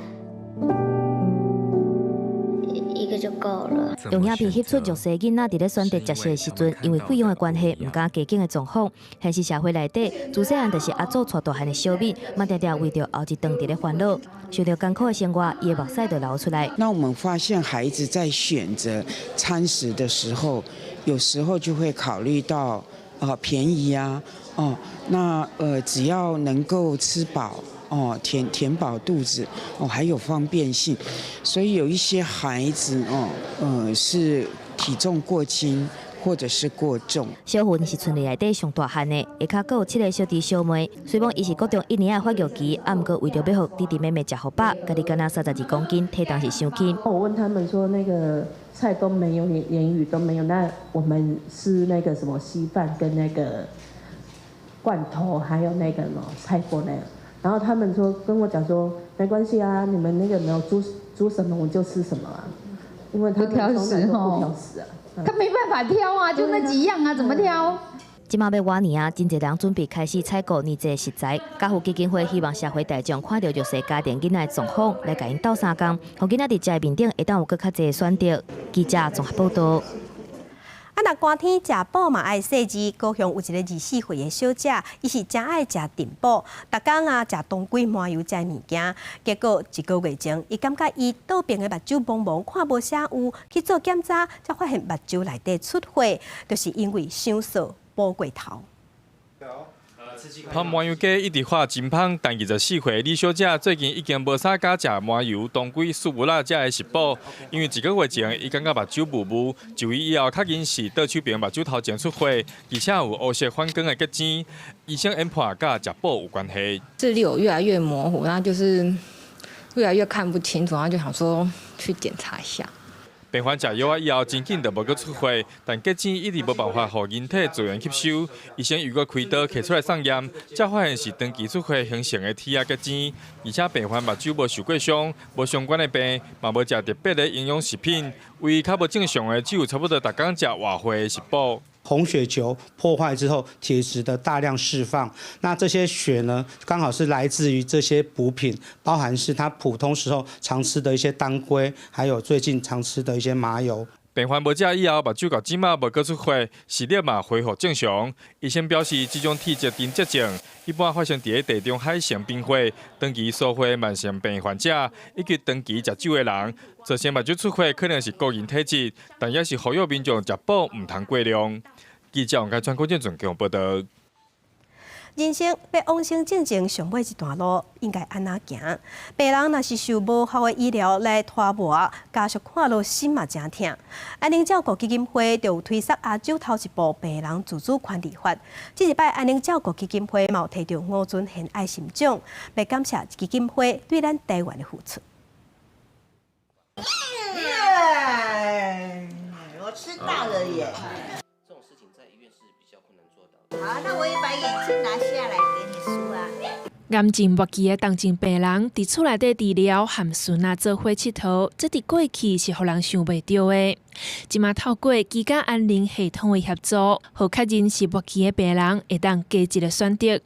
一個就夠了。用影片翕出弱勢囡仔佇咧選擇食食的時陣，因為費用的關係，毋敢加減的狀況。現實社會內底，自細漢就是阿祖帶大漢的小敏，嘛定定為著後一頓佇咧煩惱，受著艱苦的生活，伊的目屎就流出來。那我們發現孩子在選擇餐食的時候，有時候就會考慮到便宜啊，哦，那只要能夠吃飽。哦，填飽肚子，哦，還有方便性，所以有一些孩子哦，是體重過輕或者是過重。小雲是村里內底上大漢的，下跤閣有七個小弟小妹。雖罔伊是國中一年仔發育期，啊，毋過為著欲予弟弟妹妹食予飽，家己干焦32公斤，體重是傷輕。我問他們說，那個菜都沒有，連魚都沒有，那我們吃那個什麼稀飯跟那個罐頭，還有那個什麼菜脯那樣。然後他們說跟我講說，沒關係啊，你們那個沒有煮什麼我就吃什麼啊，因為他們從來都不挑食啊。他沒辦法挑啊，就那幾樣啊，怎麼挑？這馬欲倚年啊，真濟人準備開始採購年節食材。家扶基金會希望社會大眾看著弱勢家庭囡仔的狀況，來共𪜶鬥相共，予囡仔佇食的面頂會當有閣較濟選擇。記者綜合報導。啊，若寒天食補嘛愛細緻。高雄有一個24歲的小姐，伊是誠愛食燉補，逐工啊食當歸麻油這物件。結果一個月前，伊感覺伊倒爿的目睭濛濛，看無啥有，去做檢查，才發現目睭內底出血，就是因為傷燥補過頭。芳麻油雞一直喝真芳，但24歲李小姐最近已經無啥敢食麻油、當歸、蘇木辣這的食補，因為一個月前伊感覺目睭霧霧，就醫以後確認是倒手爿目睭頭前出血，而且有烏色反光的結晶，醫生研判佮食補有關係。視力有越來越模糊，然後就是越來越看不清楚，然後就想說去檢查一下。病患食藥仔以後，真緊就無閣出血，但結晶一直無辦法予人體自然吸收。醫生又閣開刀提出來送驗，才發現是長期出血形成的鐵仔結晶，而且病患目睭無受過傷，無相關的病，嘛無食特別的營養食品，唯一較無正常的，只有差不多逐工食活血的食補。紅血球破壞之後，鐵質的大量釋放，那這些血呢，剛好是來自於這些補品，包含是他普通時候常吃的一些當歸，還有最近常吃的一些麻油。病患無食以後，目睭到這馬無閣出血，視力嘛恢復正常。醫生表示，這種鐵質沉積症一般發生佇咧地中海型貧血、長期輸血慢性病患者，以及長期食酒的人，造成目睭出血可能是個人體質，但也是呼籲民眾食補毋通過量。記者王凱川、郭建俊報導。人生欲往生進前上尾一段路應該按怎行？病人若是受無效的醫療來拖磨，家屬看了心嘛誠疼。安寧照顧基金會就有推捒亞洲頭一部病人自主權利法。這一擺安寧照顧基金會嘛有提著吳尊賢愛心獎，來感謝基金會對咱台灣的付出。耶！我吃大了耶。好，那我也把眼鏡拿下來給你梳啊。癌症末期的重症病人，佇厝內底治療，和孫仔做伙𨑨迌，這佇過去是予人想袂著的。這馬透過居家安寧系統的協助，予確認是末期的病人會當加一个選擇。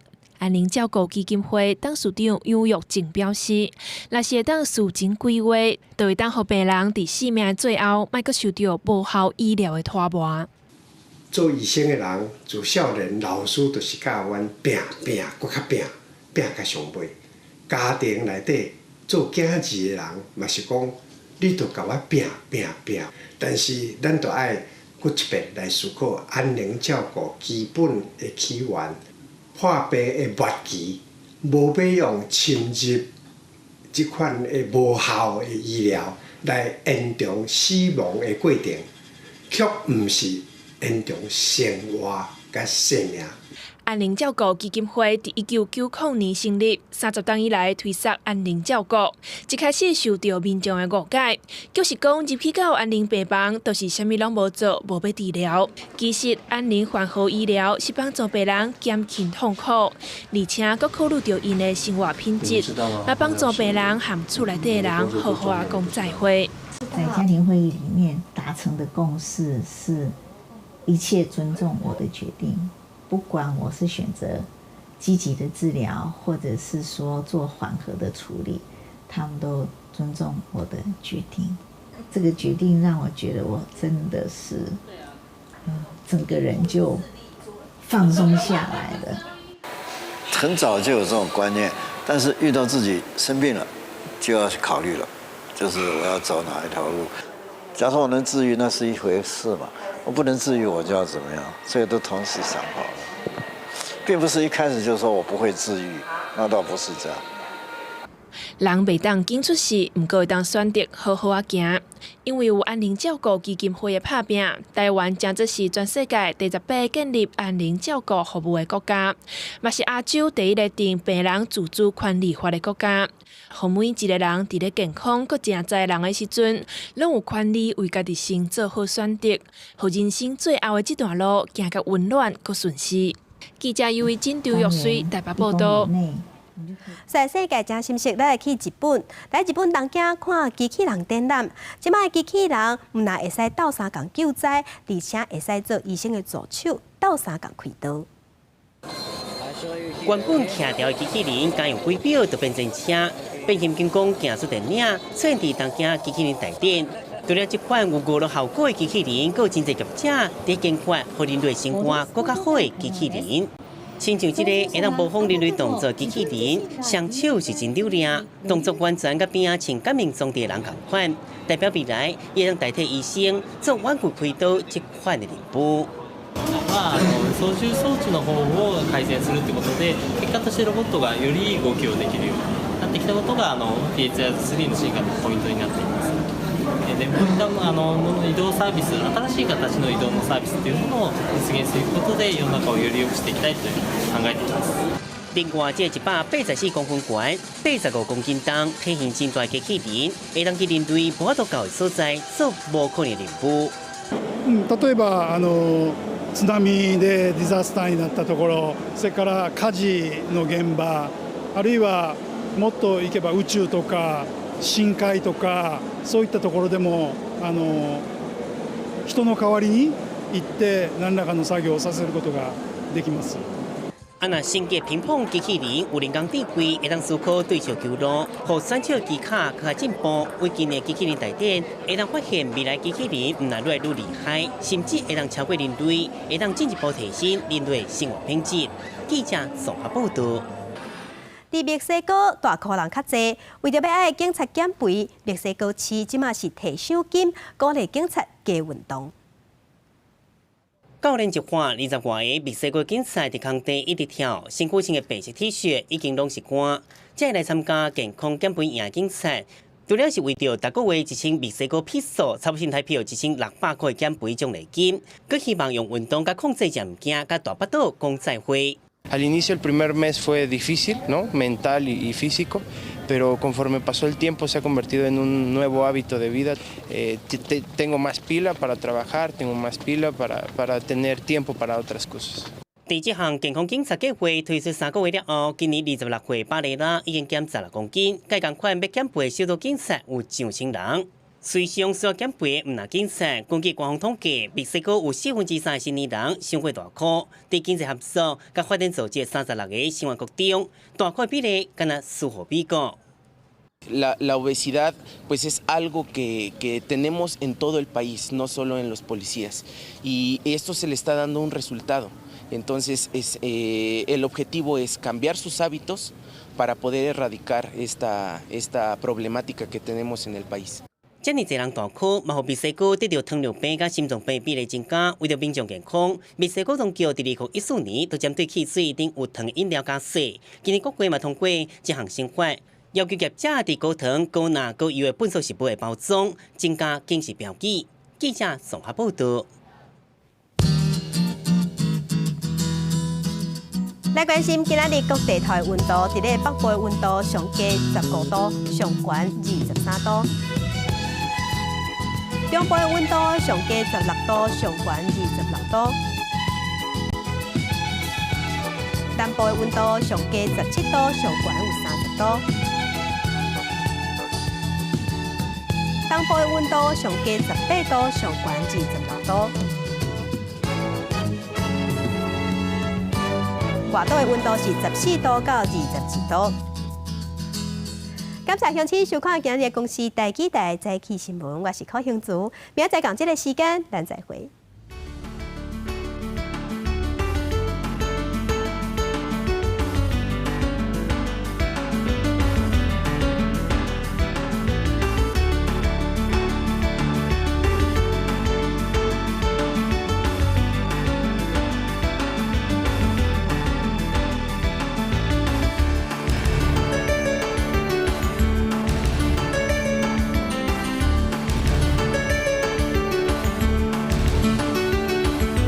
安寧照顧基金會董事長楊玉靜表示，若是會當事前規劃，就會當予病人佇生命的最後，莫閣受著無效醫療的拖磨。做醫生的人，自少年老師就是教阮拚拚，閣較拚，拚到上尾。家庭內底做囝兒的人，嘛是講，你著共我拚拚拚。但是咱著愛閣一遍來思考安寧照顧基本的起源，破病的末期，無欲用侵入這款的無效的醫療來延長死亡的過程，卻毋是延長生活佮生命。安寧照顧基金會佇1990年成立，30冬以來推捒安寧照顧。一開始受著民眾的誤解，就是講入去到安寧病房，就是啥物攏無做，無欲治療。其實安寧緩和醫療是幫助病人減輕痛苦，而且閣考慮著𪜶的生活品質，來幫助病人和厝內底的人好好仔講再會。在家庭會議裡面達成的共識是，一切尊重我的決定。不管我是選擇積極的治療，或者是說做緩和的處理，他們都尊重我的決定。這個決定讓我覺得我真的是，整個人就放鬆下來了。很早就有這種觀念，但是遇到自己生病了，就要考慮了，就是我要走哪一條路。假如我能治癒，那是一回事嘛。我不能治癒，我就要怎麼樣？這個都同時想好了，並不是一開始就說我不會治癒，那倒不是這樣。人袂當緊出世，毋過會當選擇好好仔行。因為有安寧照顧基金會的拍拚，台灣誠做是全世界第18個建立安寧照顧服務的國家，嘛是亞洲第一个定病人自主權利法的國家。予每一个人佇咧健康閣誠在人的時陣，攏有權利為家己先做好選擇，予人生最後的這段路行較溫暖閣順遂。記者尤維珍、張玉水台北報導。世界真心適，咱來去日本。來日本東京看機器人展覽。這擺機器人毋但會使鬥相共救災，而且會使做醫生的助手，鬥相共開刀。原本徛條的機器人，共用儀表就變成車，變形金剛行出電影，出現佇東京機器人大展。除了這款有娛樂效果的機器人，閣有真濟業者佇研發，予人類生活閣較好的機器人。親像這个會當模仿人類動作機器人，雙手是真流利，動作完全佮邊仔穿感應裝置的人仝款，代表未來會當代替醫生做遠距開刀這款的任務。は操縦裝置の方を改善するってことで、結果としてロボットがよりいい動きをできるようになってきたことがPHI3 の進化のポイントになっています。で、こういった移動サービス、新しい形の移動のサービスというものを実現していくことで、世の中をより良くしていきたいというふうに考えています。另外，這184公分懸、85公斤重、體型真大機器人，會當去人類無法度到的所在做無可能的任務。嗯，例えば津波でディザスターになったところ、それから火事の現場、あるいはもっといけば宇宙とか深海とかそういったところでも人の代わりに行って何らかの作業をさせることができます。啊，若升級乒乓機器人有人工智慧，會當思考對手球路，予選手技巧閣較進步。為今年機器人大展，會當發現未來機器人毋但愈來愈厲害，甚至會當超過人類，會當進一步提升人類生活品質。記者綜合報導。佇墨西哥大箍人較濟，為著欲愛警察減肥，墨西哥市這馬是提賞金鼓勵警察加運動。教練一看，20外个墨西哥警察佇空地一直跳，身軀穿的白色 T 恤已經攏是汗。這來參加健康減肥營警察，除了是為著逐個月1000墨西哥披索，差不多新台幣1600塊減肥獎勵金，閣希望用運動佮控制食物件，佮大腹肚講再會。 Al inicio el primer mes fue difícil, ¿no? Mental y físico, pero conforme pasó el tiempo se ha convertido en un nuevo hábito de vida. Tengo más pila para trabajar, tengo más pila para tener tiempo para otras cosas. 佇這項健康警察計劃推出3個月了後，今年26歲巴雷拉已經減16公斤，佮仝款欲減肥的首都警察有上千人。隨上需要減肥，毋但警察，根據官方統計，墨西哥有3/4的成年人傷過大箍。佇經濟合作佮發展組織36个成員國中，大箍比例敢若輸予美國。 La obesidad pues es algo que tenemos en todo el país, no solo en los policías, y esto se le está dando un resultado. Entonces el objetivo es cambiar sus hábitos para poder erradicar esta problemática que tenemos en el país. 遮爾濟人大箍，嘛予墨西哥得著糖尿病佮心臟病比例增加。為著民眾健康，墨西哥當局佇2014年就針對汽水頂有糖飲料加稅。今年國會嘛通過這項新法，要求業者佇高糖、高鈉、高油的糞掃食物的包裝增加警示標記。記者綜合報道。來關心今仔日各地頭的溫度，佇咧北部的溫度上低15度，上懸23度；中部的溫度上低16度，上懸26度；南部的溫度上低17度，上懸有30度；東部的溫度上低18度，上懸26度。外島的溫度是14度到22度。感謝鄉親收看今日的公視台記台早起新聞，我是柯興竹，明仔載仝這个時間，咱再會。